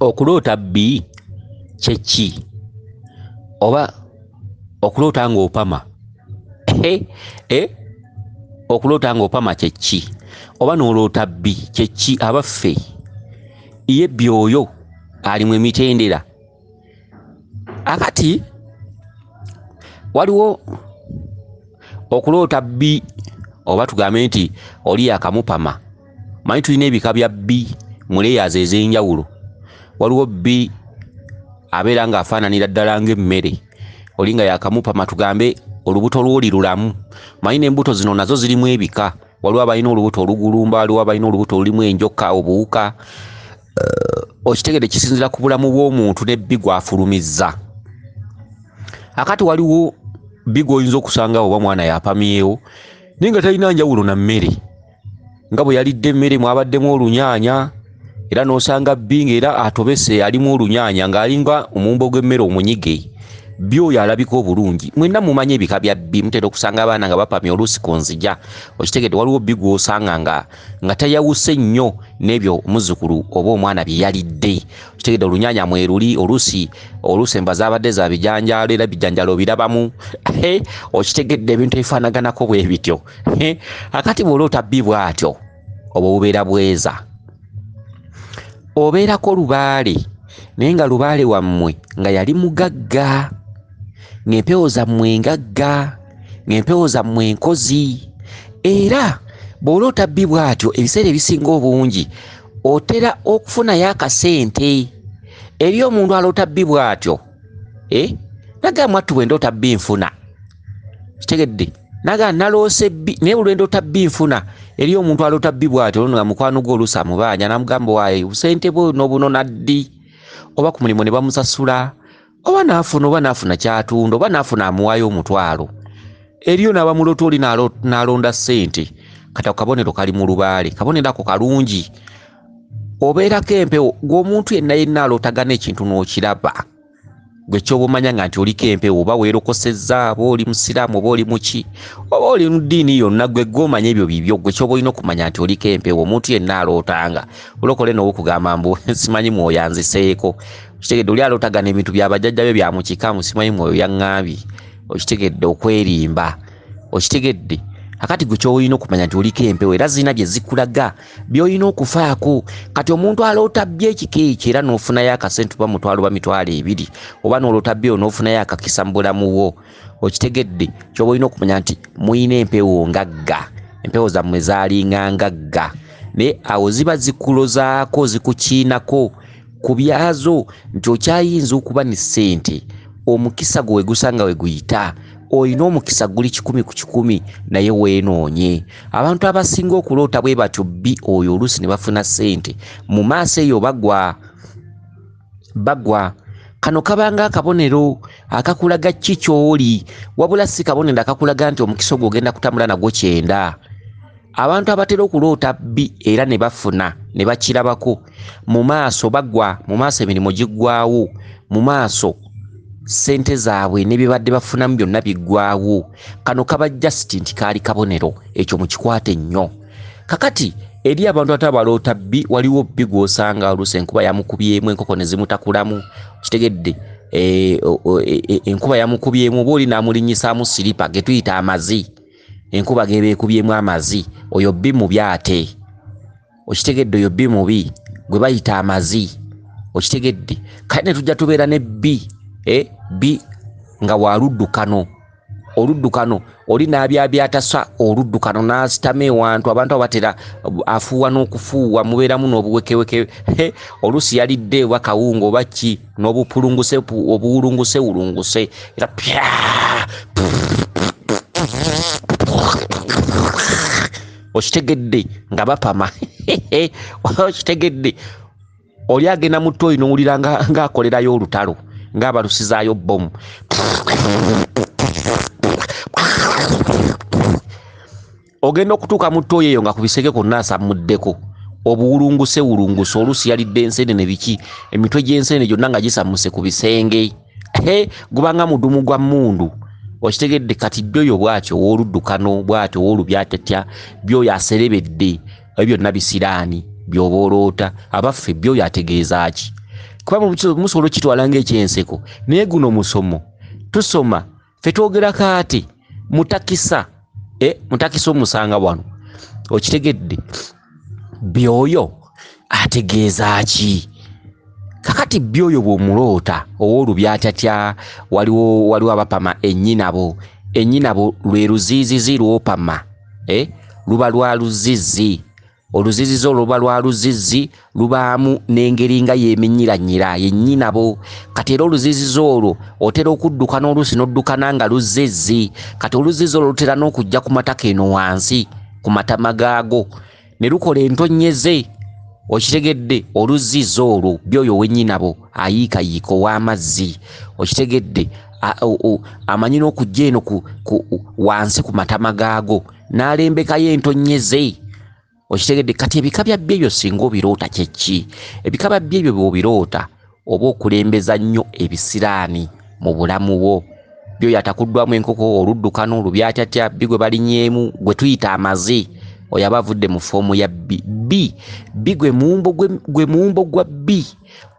Okuloota bbi kye ki? Oba okuloota ng'opama? Okuloota ng'opama kye ki? Oba n'oloota bbi kye ki? Abaffe, ye bbi oyo alimu emitendera. Akati waliwo okuloota bbi, oba tugambe nti oli yakamupama. Manyi tulina ebika bya bbi mu layers ez'enjawulo. Waliwo bbi abeera ng'afaananira ddala ng'emmere, oli nga yakamupama, tugambe olubuto lw'oli lulamu. Manyi n'embuto zino nazo zirimu ebika. Waliwo abalina olubuto olugulumba, waliwo abalina olubuto olulimu enjoka, obuwuka. Okitegedde, kisinziira ku bulamu bw'omuntu ne bbi gw'afulumizza. Akati waliwo bbi gw'oyinza okusanga oba mwana yapamyewo naye nga talina njawulo na mmere, nga bwe yalidde emmere mwabaddemu olunyaanya, era n'osanga bbi ng'era atobese alimu olunyaanya ng'alinga omumbo gw'emmere omunyige. Bbi oyo alabika obulungi. Mwenna mumanyi ebika bya bbi, mutera okusanga abaana nga bapamye oluusi ku nzija. Okitegedde, waliwo bbi gw'osanga nga tayawuse nnyo n'ebyo muzzukulu oba omwana bye yalidde. Okitegedde, olunyaanya mweruli, oluusi enva zaabadde za bijanjaalo, era bijanjaalo obirabamu. Okitegedde, ebintu ebifaanaganako bwe bityo. Akati bw'oloota bbi bw'atyo, obwo bubeera bweza. Obeerako lubaale, naye nga lubaale wammwe nga yali mugagga, ng'empewo zammwe ngagga, ng'empewo zammwe nkozi. Era bw'oloota bbi bw'atyo, ebiseera ebisinga obungi otera okufunayo akasente. Eri omuntu aloota bbi bw'atyo, nagamba mwattu bwe ndoota bbi nfuna. Kitegedde, nagamba naloose bbi, naye buli lwe ndoota bbi nfuna. Eri omuntu aloota bbi bw'atyo, nga mukwano gwe oluusi amubanja n'amugamba waayi obusente bwo n'obunona ddi, oba ku mulimu ne bamusasula, oba n'afuna ky'atunda, oba n'afuna amuwaayo omutwalo. Eriyo n'abamuloota oli n'alonda ssente. Kati ako kabonero kali mu lubaale, kabonero ako kalungi. Obeerako empewo, gw'omuntu yenna yenna alootagana ekintu n'okiraba, gwe ky'oba omanya nga nti oliko empewo, oba weerokosezza, oba oli musiraamu, oba oli muki, oba oli mu ddiini yonna, gwe gw'omanya ebyo bibyo. Gwe ky'oba olina okumanya nti oliko empewo. Omuntu yenna alootanga, olokole n'okugamba mbu simanyi mwoyo anziseeko. Okitegedde, oli alootagana ebintu bya bajjajja be bya mu kika, mbu simanyi mwoyo yaŋŋambye. Okitegedde, okwerimba. Okitegedde, akati gwe ky'olina okumanya nti oliko empewo, era zirina bye zikulaga by'olina okufaako. Kati omuntu aloota bbi ekika ekyo era n'ofunayo akasente oba mutwalo oba 20,000, oba n'oloota bbi n'ofunayo akakisa mu bulamu bwo. Okitegedde, ky'oba olina okumanya nti muyina empewo ngagga, empewo zammwe zaalinga ngagga, naye awo ziba zikulozaako, zikukiinako ku byazo nti okyayinza okuba ne ssente. Omukisa gwe wegusanga we guyita, olina omukisa guli 100 ku 100, naye weenoonye. Abantu abasinga okuloota bwe batyo bbi oyo oluusi ne bafuna ssente mu maaso eyo bagwa. Kano kabanga akabonero akakulaga ki ky'oli, wabula si kabonero akakulaga nti omukisa ogwo ogenda kutambula nagwo kyenda. Abantu abatera okuloota bbi era ne bafuna ne bakirabako mu maaso bagwa, mu maaso emirimu giggwawo, mu maaso ssente zaabwe ne bye badde bafunamu byonna biggwawo. Kano kaba just nti kaali kabonero, ekyo mukikwate nnyo. Kakati eri abantu ate abaloota bbi, waliwo bbi gw'osanga oluusi enkuba yamukubyemu, enkoko ne zimutakulamu. Kitegedde, enkuba yamukubyemu, oba oli n'amulinnyisaamu siripa ge tuyita amazi, enkuba g'eba ekubyemu amazi, oyo bbi mubi ate. Okitegedde, oyo bbi mubi gwe bayita amazi. Okitegedde, kale ne tujja tubeera ne bbi, bbi nga wa luddukano. Oluddukano oli n'abyabyatasa oluddukano n'asitama ewantu, abantu abo batera afuuwa n'okufuuwa, mubeeramu n'obuwekeweke. Oluusi yalidde oba kawunga oba ki, n'obupulunguse, obuwulungusewulunguse, era pya Okitegedde nga bapama. Okitegedde, oli agenda mu ttooyi n'owulira ng'akolerayo olutalo, ng'abalusizaayo bbomu. Ogenda okutuuka mu ttooyi eyo nga ku bisenge kwonna asammuddeko obuwulungusewulunguse, oluusi yalidde ensenene biki, emitwe gy'ensenene gyonna nga gisammuse ku bisenge. Gubanga mudumu gwa mmundu. Okitegedde, kati byo oyo bw'atyo ow'oluddukano, bw'atyo ow'olubyatatya, by'oyo aserebedde, ebyo byonna bisiraani by'oba oloota. Abaffe, byo oyo ategeeza ki? Kuba musobola okitwala ng'ekyenseko, naye guno musomo tusoma ffe twogera kaati mutakisa, mutakisa omusanga wano. Okitegedde? Byoyo ategeeza ki? Kakati byoyo bw'omuloota ow'olubyatyatya, waliwo abapama ennyinabo. Ennyinabo lwe luziizizi lw'opama, luba lwa luzizi. Oluzizizi olwo luba lwa luzizi, lubaamu n'engeri nga y'eminyiranyira yennyinabo. Kati era oluzizizi olwo otera okudduka n'oluusi n'oddukana nga luzizi. Kati oluzizi olwo lutera n'okujja ku mataka eno wansi ku matama gaago ne lukola entonnyeze. Okitegedde? Oluzizi olwo byoyo wennyinabo ayiikayiika ow'amazzi. Okitegedde? Amanyi n'okujja eno wansi ku matama gaago n'alembekayo entonnyeze. Okitegedde? Kati ebika bya byo ebyo singa obiroota kye ki? Ebika bya byo ebyo bw'obiroota oba okulembeza nnyo ebisiraani mu bulamu bwo. Byoyo atakuddwamu enkoko, oluddukano, olubyatyatya, bbi gwe balinyeemu, gwe tuyita amazi, oyo aba avudde mu foomu ya bbi. Bbi, bbi gwe mumbo, gwe mumbo gwa bbi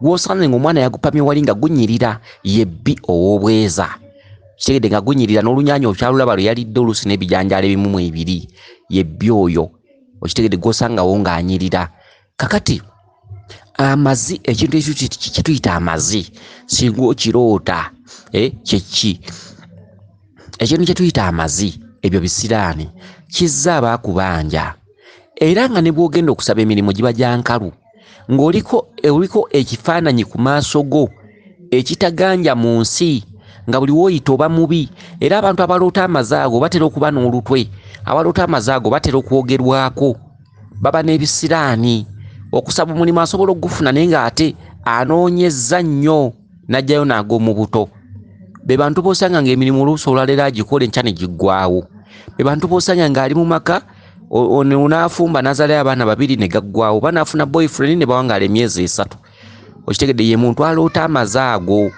gw'osanze ng'omwana yagupamye wali nga gunyirira, ye bbi ow'obweza. Kitegedde? Nga gunyirira n'olunyaanya okyalulaba lwe yalidde oluusi n'ebijanjaalo ebimu mu ebiri, ye bbi oyo. Okitegedde? Gw'osangawo ng'anyirira. Kakati amazi, ekintu ekyo kye tuyita amazi, singa okiroota, kye ki? Ekintu kye tuyita amazi, ebyo bisiraani, kizza abaakubanja. Era nga ne bw'ogenda okusaba emirimu giba gya nkalu, ng'oliko oliko ekifaananyi ku maaso go ekitaganja mu nsi, nga buli w'oyita oba mubi. Era abantu abaloota amazi ago batera okuba n'olutwe, abaloota amazi ago batera okwogerwako, baba n'ebisiraani. Okusaba omulimu asobola okugufuna naye ng'ate anoonyezza nnyo n'ajjayo n'ag'omu buto. Be bantu b'osanga ng'emirimu oluusi olwaleero agikola enkya ne giggwaawo. Be bantu b'osanga ng'ali mu maka n'afumba n'azaalayo abaana babiri ne gaggwaawo, oba n'afuna boyfriend ne bawangaala emyezi 3. Okitegedde? Ye muntu aloota amazi ago.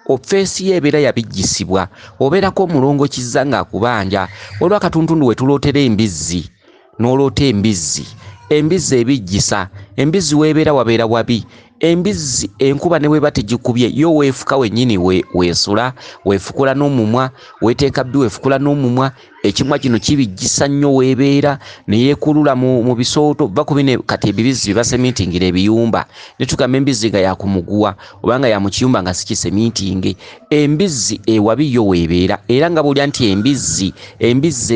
Offeesi ye ebeera yabijjisibwa, obeerako omulongo kizza ng'akubanja. Waliwo akatuntundu we tulootera embizzi, n'oloota embizzi. Embizzi ebijjisa, embizzi weebeera wabeera wabi. Embizzi enkuba ne bw'eba tegikubye, yo weefuka wennyini weesula, weefukula n'omumwa, weeteeka bbi weefukula n'omumwa. Ekimwa kino kibijjisa nnyo weebeera, ne yeekulula mu bisooto. Va ku bino kati ebibizzi bye basemintingira ebiyumba, ne tugamba embizzi nga ya ku muguwa oba nga ya mu kiyumba nga si kisemintinge. Embizzi ewabi yo weebeera, era nga bw'olya nti embizzi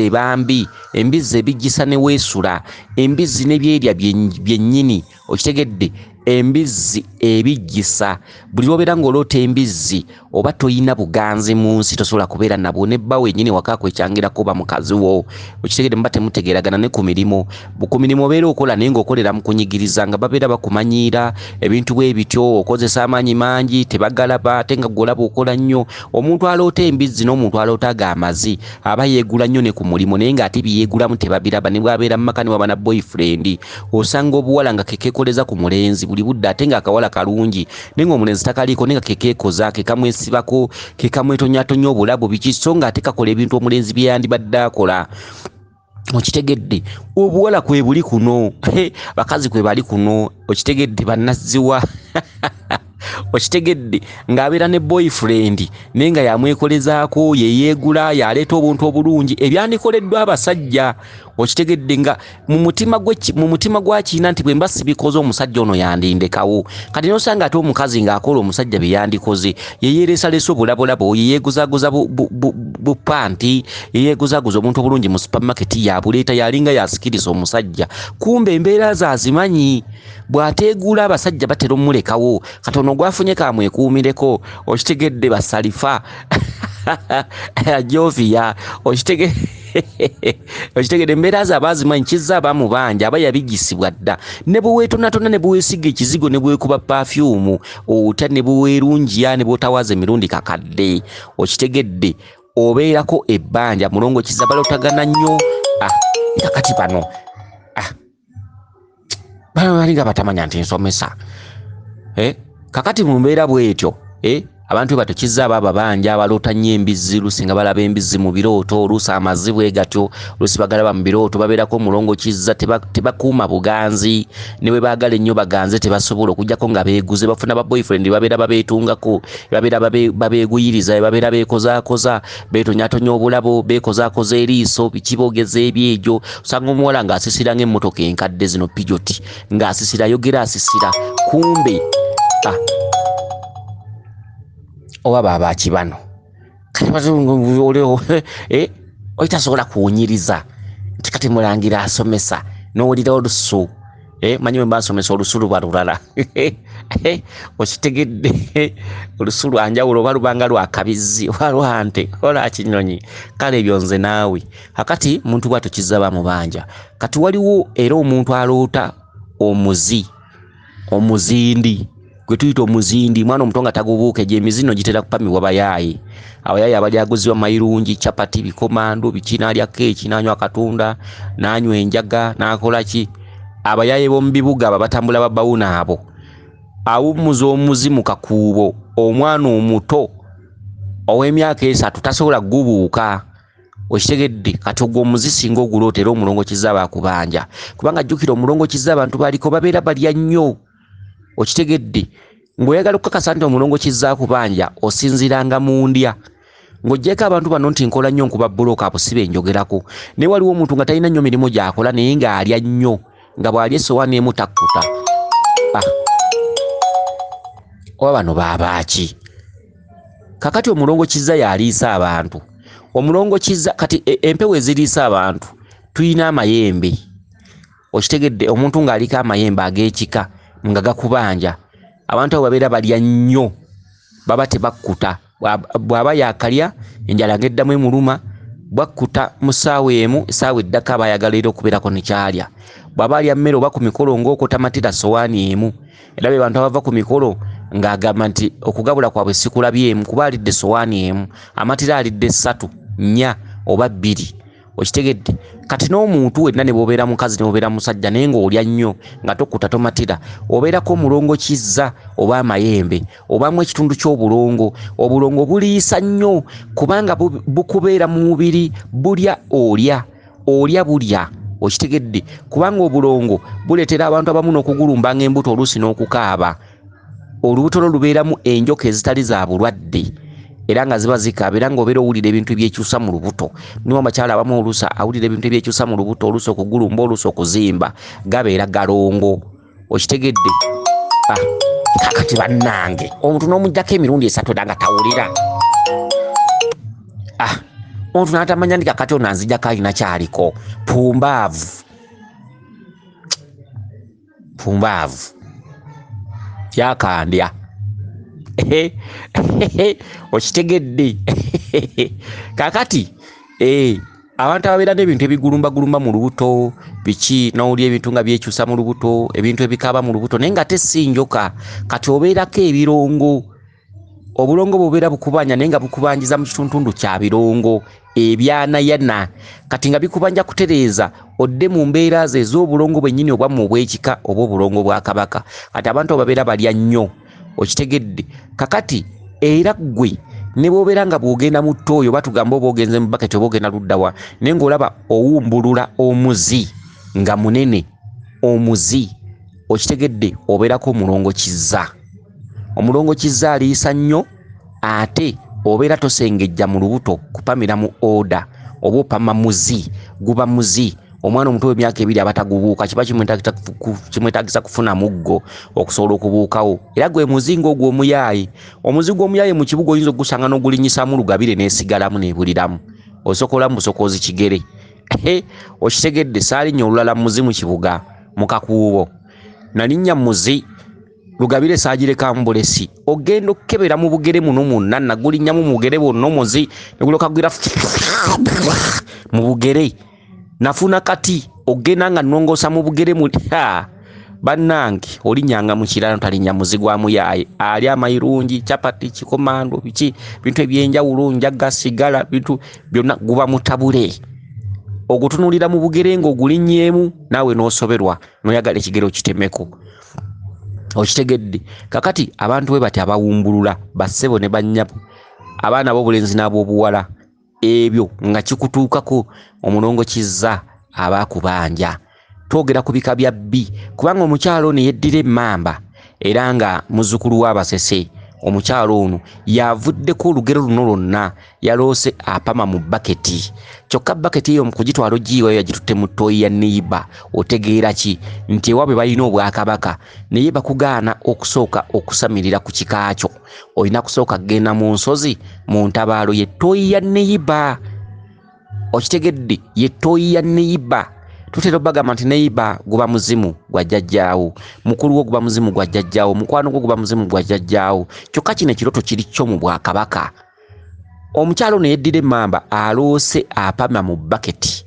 eba mbi, embizzi ebijjisa ne weesula, embizzi ne byerya byennyini. Okitegedde? Embizzi ebijjisa. Buli lw'obeera ng'oloota embizzi oba toyina buganzi mu nsi, tosobola kubeera nabwo, ne bba wennyini waka kwekyangirako oba mukazi wo. Okitegedde? Muba temutegeeragana ne ku mirimu. Ku mirimu obeera okola naye ng'okolera mu kunyigiriza, nga babeera bakumanyiira ebintu bwe bityo, okozesa amaanyi mangi tebagalaba, ate nga ggwe olaba okola nnyo. Omuntu aloota embizzi n'omuntu aloota ag'amazi aba yeegula nnyo ne ku mulimu, naye ng'ate bye yeegulamu tebabiraba. Ne bw'abeera mu maka ne waba na boyfriend, osanga obuwala nga kekeekoleza ku mulenzi buli budde, ate ng'akawala kalungi naye ng'omulenzi takaliiko, naye nga kekeekoza, kekamwesibako, kekamwetonyatonya obulabu biki, so ng'ate kakola ebintu omulenzi bye yandibadde akola. Okitegedde? Obuwala kwe buli kuno, bakazi kwe bali kuno. Okitegedde? Bannazziwa. Okitegedde? Ng'abeera ne boyfriend naye nga yamwekolezaako, ye yeegula, y'aleeta obuntu obulungi ebyandikoleddwa abasajja. Okitegedde? Nga mu mutima gwe mu mutima gwa kiina nti bwe mba sibikoze omusajja ono yandindekawo. Kati n'osanga ate omukazi ng'akola omusajja bye yandikoze, ye yeereesaleesa obulabolabo, ye yeeguzaaguza bupanti, ye yeeguzaaguza obuntu obulungi mu supermarket, yabuleeta, yalinga yasikiriza omusajja. Kumbe embeera ze azimanyi, bw'ateeguula abasajja batera omulekawo. Kati ono gwafunye kamwekuumireko. Okitegedde? Basalifa Jovia. Okitegedde? Embeera ze aba azimanyi, kizza abamubanja, aba yabijjisibwa dda. Ne bwe weetonatona, ne bwe weesiga ekizigo, ne bwe weekuba pafyumu otya, ne bwe weerungiya, ne bw'otawaaza emirundi kakadde. Okitegedde? Obeerako ebbanja. Mulongo kizza balotagana nnyo. Kakati bano bano balinga batamanya nti nsomesa. Kakati mu mbeera bw'etyo, Abantu batyo Kizza aba ababanja abaloota nnyo embizzi, oluusi nga balaba embizzi mu birooto, oluusi amazzi bwe gatyo, oluusi bagalaba mu birooto, babeerako omulongo Kizza, tebakuuma buganzi, ne bwe baagala ennyo baganze tebasobola, okuggyako nga beeguze, bafuna ba boyfriend babeera babeetungako, babeera babeeguyiriza, babeera beekozaakoza, beetonyatonya obulabo, beekozaakoza eriiso, biki boogeza ebyegyo. Osanga omuwala ng'asisira ng'emmotoka enkadde zino Peugeot, ng'asisira, ayogera asisira, kumbe oba baaba kibano kati oitasobola kuwunyiriza nti kati mulangira asomesa n'owulira olusu, manyi bwe mba nsomesa olusu luba lulala okitegedde, olusu lwa njawulo, oba lubanga lwa kabizzi oba lwa nte oba lwa kinyonyi, kale ebyo nze naawe. Kakati muntu bw'atyo Kizza bamubanja. Kati waliwo era omuntu aloota omuzi, omuzindi gwe tuyita omuzindi, mwana omuto nga tagubuuka, egyo emizi nno gitera kupamibwa bayaaye. Abayaaye abalyaguzibwa mayirungi, chapati, bikomando, biki, n'alya keeki, n'anywa akatunda, n'anywa enjaga, n'akola ki. Abayaaye b'omu bibuga abo abatambula babawuna abo, awummuza omuzi mu kakuubo, omwana omuto ow'emyaka 3 tasobola kugubuuka. Okitegedde? Kati ogwo omuzi singa oguloota era omulongo Kizza baakubanja, kubanga jjukira omulongo Kizza abantu baliko babeera balya nnyo. Okitegedde? Ng'oyagala okukakasa nti omulongo Kizza akubanja, osinziiranga mu ndya. Ng'oggyeko abantu bano nti nkola nnyo nkuba bbulooka, abo si be njogerako, naye waliwo omuntu nga talina nnyo mirimu gy'akola naye ng'alya nnyo, nga bw'alya essowaani emu takkuta. Oba bano baabaaki? Kakati omulongo Kizza y'aliisa abantu. Omulongo Kizza kati empewo eziriisa abantu tulina amayembe. Okitegedde? Omuntu ng'aliko amayembe ag'ekika nga gakubanja, abantu abo babeera balya nnyo, baba tebakkuta. Bw'aba yaakalya enjala ng'eddamu emuluma, bwakkuta mu ssaawa emu, essaawa eddako aba ayagala era okubeerako ne ky'alya. Bw'aba alya mmere oba ku mikolo ng'okwo tamatira ssowaani emu. Era be bantu abava ku mikolo ng'agamba nti okugabula kwabwe sikulabyemu, kuba alidde ssowaani emu, amatira alidde 3, 4 oba 2. Okitegedde? Kati n'omuntu wenna ne bw'obeera mukazi ne bw'obeera musajja naye ng'olya nnyo nga tokkuta tomatira, obeerako omulongo Kizza oba amayembe, obaamu ekitundu ky'obulongo. Obulongo buliisa nnyo kubanga bukubeera mu mubiri, bulya olya, olya bulya. Okitegedde? Kubanga obulongo buleetera abantu abamu n'okugulumba ng'embuto oluusi n'okukaaba. Olubuto lwo lubeeramu enjoka ezitali za bulwadde era nga ziba zikaaba, era ng'obeera owulira ebintu ebyekyusa mu lubuto. Niwo abakyala abamu oluusi awulira ebintu ebyekyusa mu lubuto, oluusi okugulumba, oluusi okuzimba, gabeera galongo. Okitegedde? Kakati bannange omuntu n'omuggyako emirundi 3 era nga tawulira. Omuntu n'atamanya nti kakati ono anzijjako alina ky'aliko. Pumbaavu, pumbaavu yakandya. Okitegedde? Kakati abantu ababeera n'ebintu ebigulumbagulumba mu lubuto, biki, n'owulira ebintu nga byekyusa mu lubuto, ebintu ebikaaba mu lubuto, naye nga te si njoka. Kati obeerako ebirongo, obulongo bubeera bukubanja naye nga bukubanjiza mu kituntundu kya birongo ebyanayana. Kati nga bikubanja kutereeza odde mu mbeera ze ez'obulongo bwennyini obwammwe obw'ekika oba obulongo bwa kabaka. Kati abantu abo babeera balya nnyo. Okitegedde? Kakati era ggwe ne bw'obeera nga bw'ogenda mu ttooyi oba tugamba oba ogenze mu baketi oba ogenda ludda wa, naye ng'olaba owumbulula omuzi nga munene, omuzi, okitegedde, obeerako omulongo Kizza. Omulongo Kizza aliisa nnyo, ate obeera tosengejja mu lubuto kupamira mu order, oba opama muzi, guba muzi. Omwana omuto w'emyaka 2 aba tagubuuka, kiba kimwetaagisa kufuna muggo okusobola okubuukawo. Era gwe muzingo ogwo omuyaaye. Omuzi gw'omuyaaye mu kibuga oyinza okugusanga n'ogulinnyisaamu lugabire n'esigalamu n'ebuliramu. Osokolamu busokozi kigere. Okitegedde? Saalinnya olulala muzi mu kibuga mu kakuubo. Nalinnya muzi lugabire saagirekamu bulesi. Ogenda okukebera mu bugere muno mwonna, nagulinnyamu mu bugere bwonna omuzi ne gulyoka gugwira mu bugere. Nafuna kati ogenda nga nnongoosa mu bugere muli. Bannange olinnyanga mu kirala talinnya muzi gwa muyaaye. Ali amayirungi, chapati, kikomando, biki, bintu ebyenjawulo, njaga, sigala, bintu byonna guba mutabule. Ogutunuulira mu bugere ng'ogulinnyeemu naawe n'osoberwa, n'oyagala ekigere okitemeko. Okitegedde? Kakati abantu bwe bati abawumbulula bassebo ne bannyabo, abaana b'obulenzi n'ab'obuwala, ebyo nga kikutuukako omulongo Kizza aba akubanja. Twogera ku bika bya bbi, kubanga omukyalo ono yeddira emmamba era nga muzzukulu w'Abasese. Omukyalo ono yavuddeko olugero luno lwonna, yaloose apama mu baketi. Kyokka baketi eyo mu kugitwala ogiyiwayo yagitutte mu ttooyi ya neighbor. Otegeera ki nti ewaabwe balina obwakabaka, naye bakugaana okusooka okusamirira ku kika kyo. Olina kusooka kugenda mu nsozi mu ntabaalo ye ttooyi ya neighbor. Okitegedde? Ye ttooyi ya neighbor. Tutera obbagamba nti neighbor guba muzimu gwa jjajjaawo, mukulu wo guba muzimu gwa jjajjaawo, mukwano gwo guba muzimu gwa jjajjaawo. Kyokka kino ekirooto kiri kyo mu bwakabaka. Omukyalo ono yeddira emmamba aloose apama mu baketi.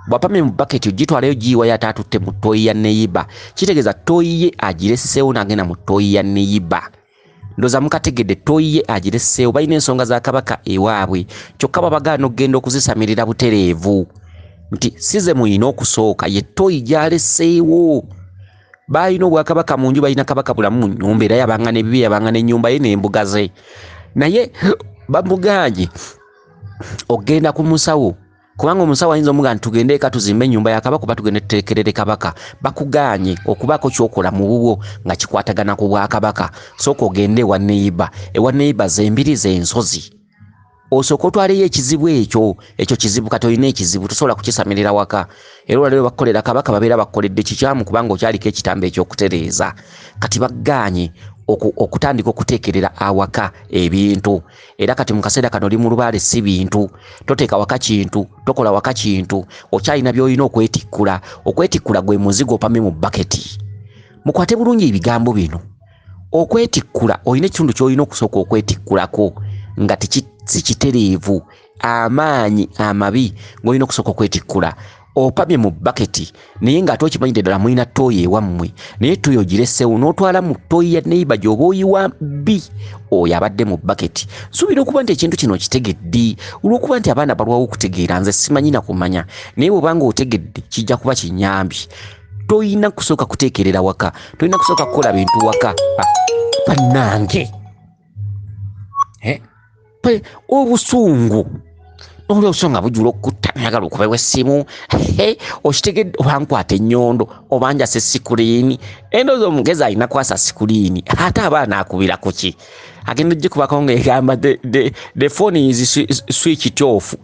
Bw'apamye mu baketi ogitwalayo giyiwayo ate atutte mu ttooyi ya neighbor. Kitegeeza ttooyi ye agiresseewo n'agenda mu ttooyi ya neighbor. Ndowooza mukategedde, ttooyi ye agiresseewo. Balina ensonga za kabaka ewaabwe, kyokka babagaana okugenda okuzisamirira butereevu nti si ze muyina okusooka, ye ttooyi gy'alesseewo. Balina obwakabaka mu nju, balina kabaka bulamu mu nnyumba, era yabanga n'ebibi, yabanga n'ennyumba ye n'embuga ze. Naye bamugaanye okugenda ku musawo, kubanga omusawo ayinza omugamba nti tugende eka tuzimbe ennyumba ya kabaka oba tugende tuteekerere kabaka. Bakugaanye okubaako ky'okola mu bubwo nga kikwatagana ku bwakabaka. Sooka ogende ewa neighbor. Ewa neighbor z'embiri z'ensozi, osooka otwaleyo ekizibu ekyo. Ekyo kizibu kati olina ekizibu, tosobola kukisamirira waka. Era olwaleero bakukolera kabaka, babeera bakukoledde kikyamu kubanga okyaliko ekitambo ekyokutereeza. Kati baggaanye okutandika okuteekerera awaka ebintu. Era kati mu kaseera kano oli mu lubaale, si bintu. Toteeka waka kintu, tokola waka kintu, okyalina by'olina okwetikkula. Okwetikkula gwe muzigo opame mu baketi. Mukwate bulungi ebigambo bino. Okwetikkula, olina ekitundu ky'olina okusooka okwetikkulako nga si kitereevu, amaanyi amabi ng'olina okusooka okwetikkula. Opamye mu baketi naye ng'ate okimanyidde ddala mulina ttooyi ewammwe, naye ttooyi ogiresseewo n'otwala mu ttooyi ya neighbor gy'oba oyiwa bbi oyo abadde mu baketi. Nsuubira okuba nti ekintu kino okitegedde, olw'okuba nti abaana balwawo okutegeera, nze simanyi na kumanya, naye bw'oba ng'otegedde kijja kuba kinnyambye. Toyina kusooka kuteekerera waka, toyina kusooka kukola bintu waka. Bannange, obusungu oli obusungu nga bujula okutta, njagala okubewa essimu. Okitegedde? Oba nkwata ennyondo oba njasa esikuliini. Endowooza omugezi alina kwasa sikuliini, ate abaana akubira ku ki? Agenda ogikubako ng'egamba the phone is switched off.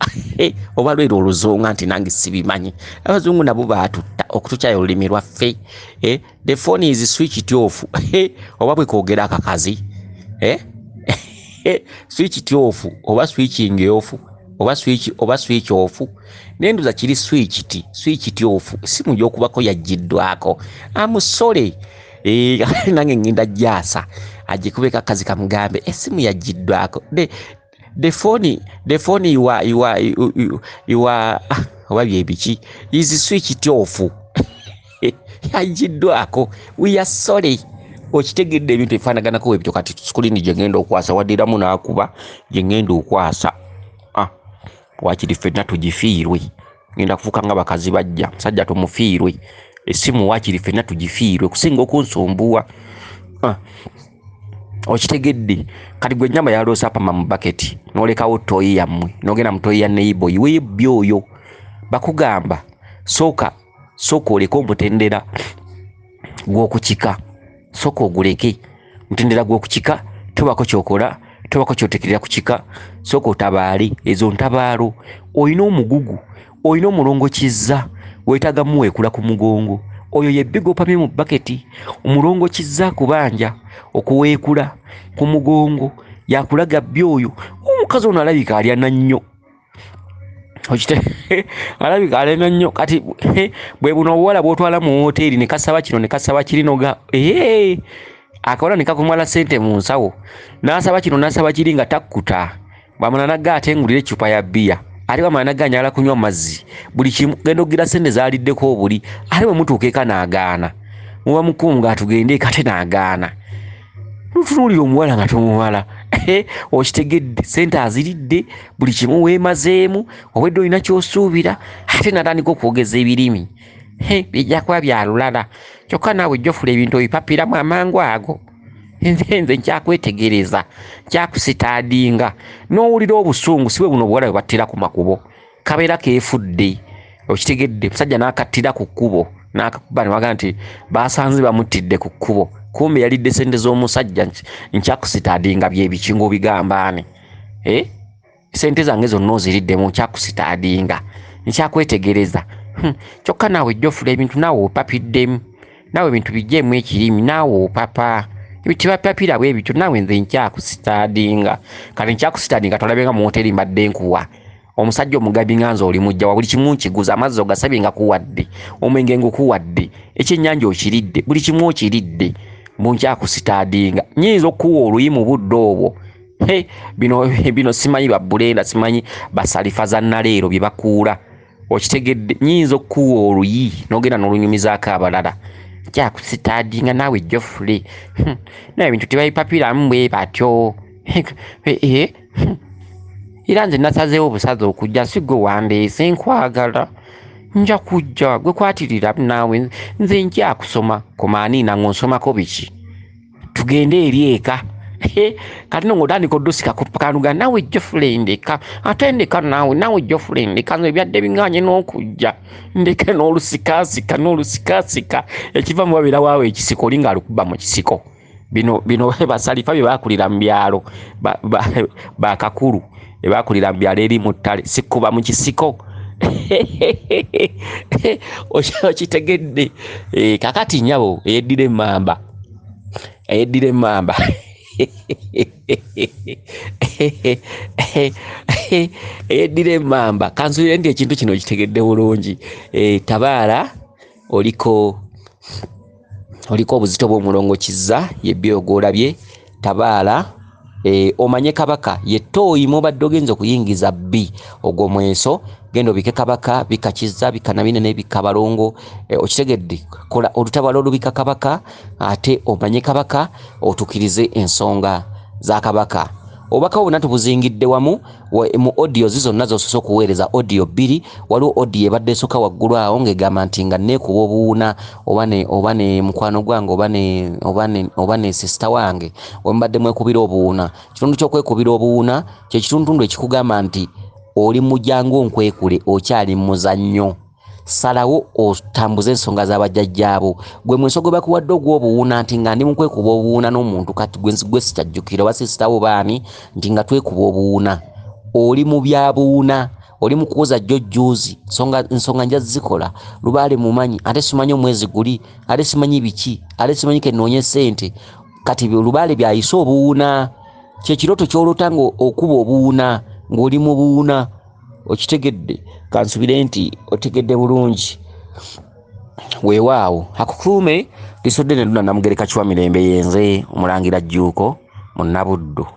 Oba lwera oluzungu nti nange sibimanyi. Abazungu nabo baatutta okutukyayo olulimi lwaffe. The phone is switched off, oba bwe kwogera akakazi, switched off oba switching off oba switch oba switch off, naye ndoza kiri switched off. Essimu gy'okubako yaggiddwako. Amusole nange ngenda jjaasa agikubeko akazi kamugambe essimu yaggiddwako. The phone you are oba bye biki is switched off, yaggiddwako, we are sorry. Okitegedde? Ebintu ebifaanaganako bwe bityo. Kati sikulini gye ngenda okwasa, waddiramu n'akuba gye ngenda okwasa. Waakiri ffenna tugifiirwe, ngenda kufuuka nga bakazi bajja musajja tumufiirwe essimu, waakiri ffenna tugifiirwe kusinga okunsumbuwa. Okitegedde? Kati gwe ennyama yaloosa apama mu baketi, n'olekawo ttooyi yammwe n'ogenda mu ttooyi ya neighbor oyiweyo ebbi oyo. Bakugamba sooka sooka oleke omutendera gw'okukika, sooka oguleke mutendera gw'okukika, tobako kyokola, tobako kyotekerera ku kika, sooka otabaale ezo ntabaalo. Olina omugugu, olina omulongo Kizza, weetaaga muweekula ku mugongo. Oyo ye bbi gw'opamye mu baketi. Omulongo Kizza akubanja okuweekula ku mugongo, yakulaga bbi oyo. Omukazi ono alabika alya na nnyo, alabika alya nnyo. Kati bwe buno obuwala bw'otwala mu woteeri ne kasaba kino ne kasaba kiri, noga ee akawala ne kakumala ssente mu nsawo, n'asaba kino n'asaba kiri nga takkuta. Bwamala nagga ate ngulira eccupa ya bbiya, ate bwamala nagga njagala kunywa mazzi, buli kimu genda okugira ssente zaaliddeko obuli. Ate bwe mutuuka eka n'agaana, muba mukunga atugende eka ate n'agaana. Lutunuulira omuwala nga tomumala. Okitegedde? Ssente aziridde, buli kimu weemazeemu, obwedde olina ky'osuubira, ate n'atandika okwogeza ebirimi bijja kuba bya lulala. Kyokka naawe Geoffrey ebintu obipapiramu amangu ago. Nze nkyakwetegereza, nkyakusitaadinga. N'owulira obusungu, si bwe buno obuwala bwe battira ku makubo. Kabeera keefudde, okitegedde, musajja n'akattira ku kkubo, n'akakuba ne bagamba nti basanze bamuttidde ku kkubo. Kumbe yalidde ssente z'omusajja. Nkyakusitaadinga bye biki ng'obigamba ani? Ssente zange zonna oziriddemu, nkyakusitaadinga, nkyakwetegereza. Kyokka naawe Geoffrey ebintu naawe opapiddemu, naawe ebintu biggyeemu ekirimi, naawe opapa. Tebapapira bwe bityo, naawe nze nkyakusitaadinga. Kati nkyakusitaadinga tolabye nga mu woteeri mbadde nkuwa. Omusajja omugabi nga nze oli mujja wa buli kimu nkiguza, amazzi ogasabye nga kuwadde, omwenge ngukuwadde, ekyennyanja okiridde, buli kimu okiridde, mbu nkyakusitaadinga. Nnyinza okukuwa oluyi mu budde obwo. Bino simanyi babbulenda, simanyi basalifa za nnaleero bye bakuula. Okitegedde, nnyinza okukuwa oluyi n'ogenda n'olunyumizaako abalala. Nkyakusitaadinga naawe Geoffrey. Naye ebintu tebabipapiramu bwe batyo. Era nze nasazeewo obusaze okujja, si gwe wandeese, nkwagala. Nja kujja, gwe kwatirira naawe, nze nkyakusoma. Komaaniina ng'onsomako biki? Tugende eri eka. Kati nno ng'otandika oddusika ku kanuga, naawe Geoffrey ndeka, ate ndeka naawe, naawe Geoffrey ndeka, nze ebyadde biŋŋaanye n'okujja. Ndeke n'olusikasika, n'olusikasika. Ekiva mu babeera waawe ekisiko, oli ng'alukuba mu kisiko. Bino basalifa bye baakulira mu byalo, bakakulu bye baakulira mu byalo eri mu ttale, sikuba mu kisiko. Okitegedde. Kakati nnyabo eyeddira emmamba, eyeddira emmamba. Eyeddira emmamba. Kansuubire nti ekintu kino okitegedde bulungi. Tabaala oliko obuzito bw'omulongo Kizza, ye byo gw'olabye. Tabaala omanye kabaka ye ttooyi mw'obadde ogenza okuyingiza bbi ogwo mweso. Genda obike kabaka, bika Kizza, bika Nabinene, bika Balongo. Okitegedde, kola olutabalo olubika kabaka, ate omanye kabaka, otuukirize ensonga za kabaka. Obubaka bwonna tubuzingidde wamu mu audio zonna z'osoose okuweereza, audio 2. Waliwo audio ebadde esooka waggulu awo ng'egamba nti nga neekuba obuwuuna oba ne mukwano gwange oba ne sisita wange, we mubadde mwekubira obuwuuna. Ekitundu ky'okwekubira obuwuuna kye kitundutundu ekikugamba nti oli mujjangu onkwekule, okyali mu muzannyo. Salawo otambuze ensonga z'abajjajjaabo. Gwe mweso gwe bakuwadde ogw'obuwuuna nti nga ndi mu kwekuba obuwuuna n'omuntu kati gwe sikyajjukira oba sisitawo baani nti nga twekuba obuwuuna. Oli mu bya buwuuna, oli mu kuwoza jjo jjuuzi, nsonga nja zikola, lubaale mumanyi, ate simanyi omwezi guli, ate simanyi biki, ate simanyi ke nnoonye ssente. Kati lubaale byayise obuwuuna. Kye kirooto ky'oloota ng'okuba obuwuuna, ng'oli mu buwuuna. Okitegedde? Kansubire nti otegedde bulungi. Weewaawo akukuume. Lisodde ne Luna Namugereka Kiwa Mirembe, yenze Omulangira Jjuuko Munnabuddu.